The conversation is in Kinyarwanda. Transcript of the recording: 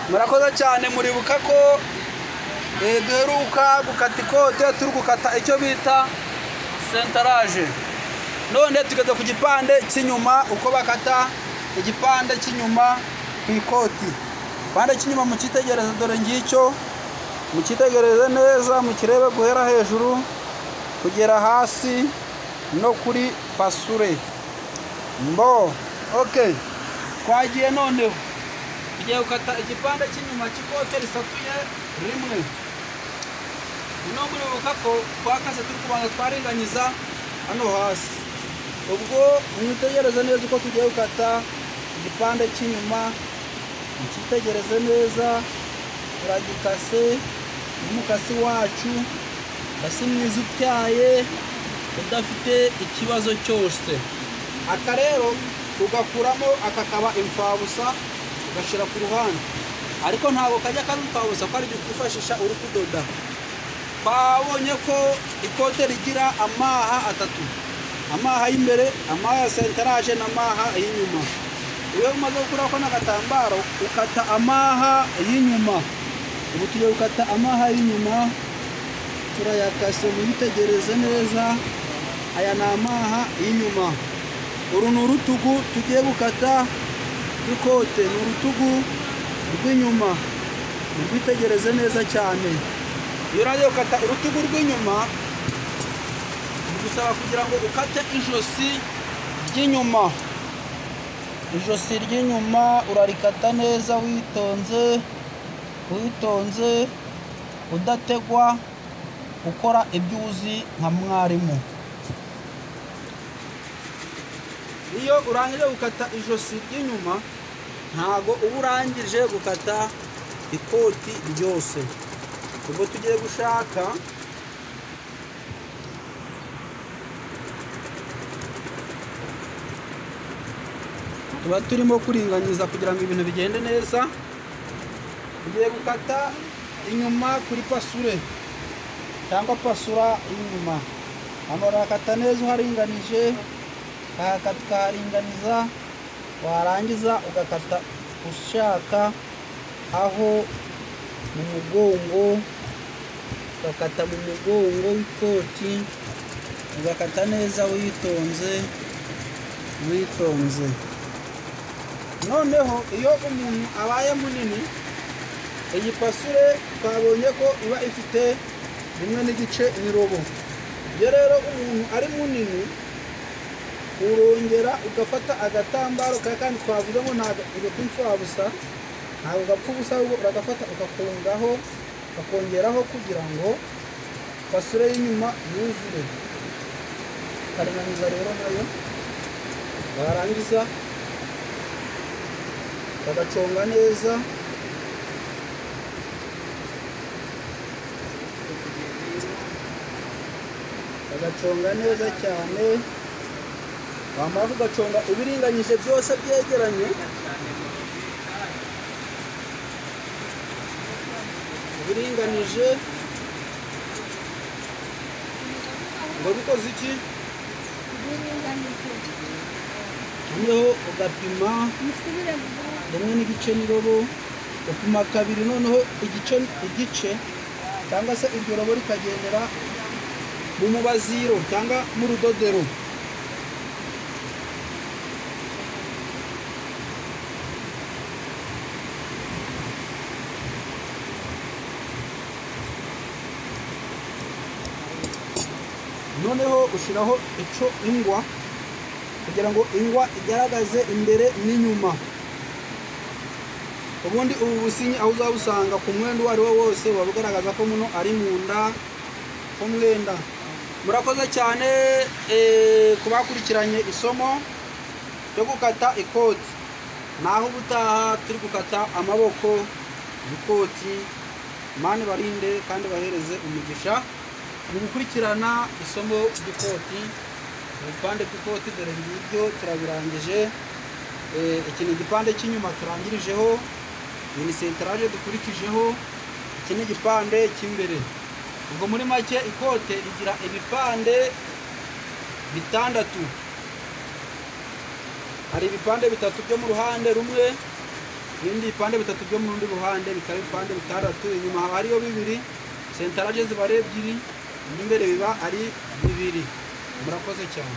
Murakoze cyane. Muribuka ko duheruka gukata ikote turi gukata icyo bita sentaraje. None tugeze ku gipande cy'inyuma, uko bakata igipande cy'inyuma ku ikoti. Igipande cy'inyuma mukitegereze, dore ngicyo, mukitegereze neza, mukirebe guhera hejuru kugera hasi no kuri pasure. Mbo, okay, twagiye noneho tugiye gukata igipande cy'inyuma cy'ikote risatuye rimwe. Noneho muribuka ko twakase turi kubanza twaringaniza hano hasi. Ubwo mwitegereze neza uko tugiye gukata igipande cy'inyuma, mukitegereze neza. Turagikase n'umukasi wacu, umukasi mwiza utyaye udafite ikibazo cyose. Aka rero tugakuramo akakaba imfabusa, ugashyira ku ruhande, ariko ntabwo kajya kaba imfabusa ko ari ibyo twifashisha uri kudoda. Twabonye ko ikote rigira amaha atatu: amaha y'imbere, amaha ya sentaraje n'amaha y'inyuma. Iyo umaze gukuraho n'agatambaro ukata amaha y'inyuma. Ubu tugiye gukata amaha y'inyuma, turayakase, muyitegereze neza. Aya ni amaha y'inyuma. Uru ni urutugu tugiye gukata ikote, ni urutugu rw'inyuma, murwitegereze neza cyane. Iyo urangije gukata urutugu rw'inyuma, bigusaba kugira ngo ukate ijosi ry'inyuma. Ijosi ry'inyuma urarikata neza witonze, witonze, udategwa, ukora ibyo uzi nka mwarimu. Iyo urangije gukata ijosi ry'inyuma, ntago uba urangije gukata ikoti ryose. Ubwo tugiye gushaka tuba turimo kuringaniza kugira ngo ibintu bigende neza. Tugiye gukata inyuma kuri pasure cyangwa pasura inyuma. Hano urakata neza uharinganije, ukahakata ukaharinganiza, warangiza ugakata ushaka aho mu mugongo, ugakata mu mugongo w'ikoti, ugakata neza witonze, witonze. Noneho iyo umuntu abaye munini, iyi pasure twabonye ko iba ifite 1.5 n'irobo. Iyo rero umuntu ari munini, urongera ugafata agatambaro kandi twavuze ngo ntabwo gapfa imfabusa, ntabwo gapfa ubusa, ahubwo uragafata ugakungaho, ukongeraho kugira ngo pasure y'inyuma yuzure. Ukaringaniza rero nayo, warangiza ukagaconga neza. Ugaconga neza cyane. Wamara kugaconga ubiringanyije byose byegeranye, ubiringanije ngo bikoze iki, noneho ugapima 1.5 n'irobo, upima 2, noneho igice cyangwa se iryo robo rikagendera mu mubaziro cyangwa mu rudodero. Noneho ushiraho ico ingwa kugira ngo ingwa igaragaze imbere n'inyuma. Ubundi ubu businyi aho uzabusanga ku mwenda uwo ari wo wose wabugaragaza ko muno ari mu nda k'umwenda. Murakoze cyane kubakurikiranye isomo ryo gukata ikoti. Naho ubutaha turi gukata amaboko y'ikoti. Imana ibarinde kandi bahereze umugisha mu gukurikirana isomo ry'ikoti. Ibipande by'ikoti dore ngibyo turabirangije. Iki ni igipande cy'inyuma turangirijeho, iyi ni sentaraje dukurikijeho, iki ni igipande cy'imbere. Ubwo muri make ikote rigira ibipande 6. Hari ibipande 3 byo mu ruhande rumwe Ibindi bipande bitatu byo mu rundi ruhande bikaba ibipande bitandatu. Inyuma haba hariyo bibiri, sentaraje ziba ari ebyiri, n'imbere biba ari bibiri. Murakoze cyane.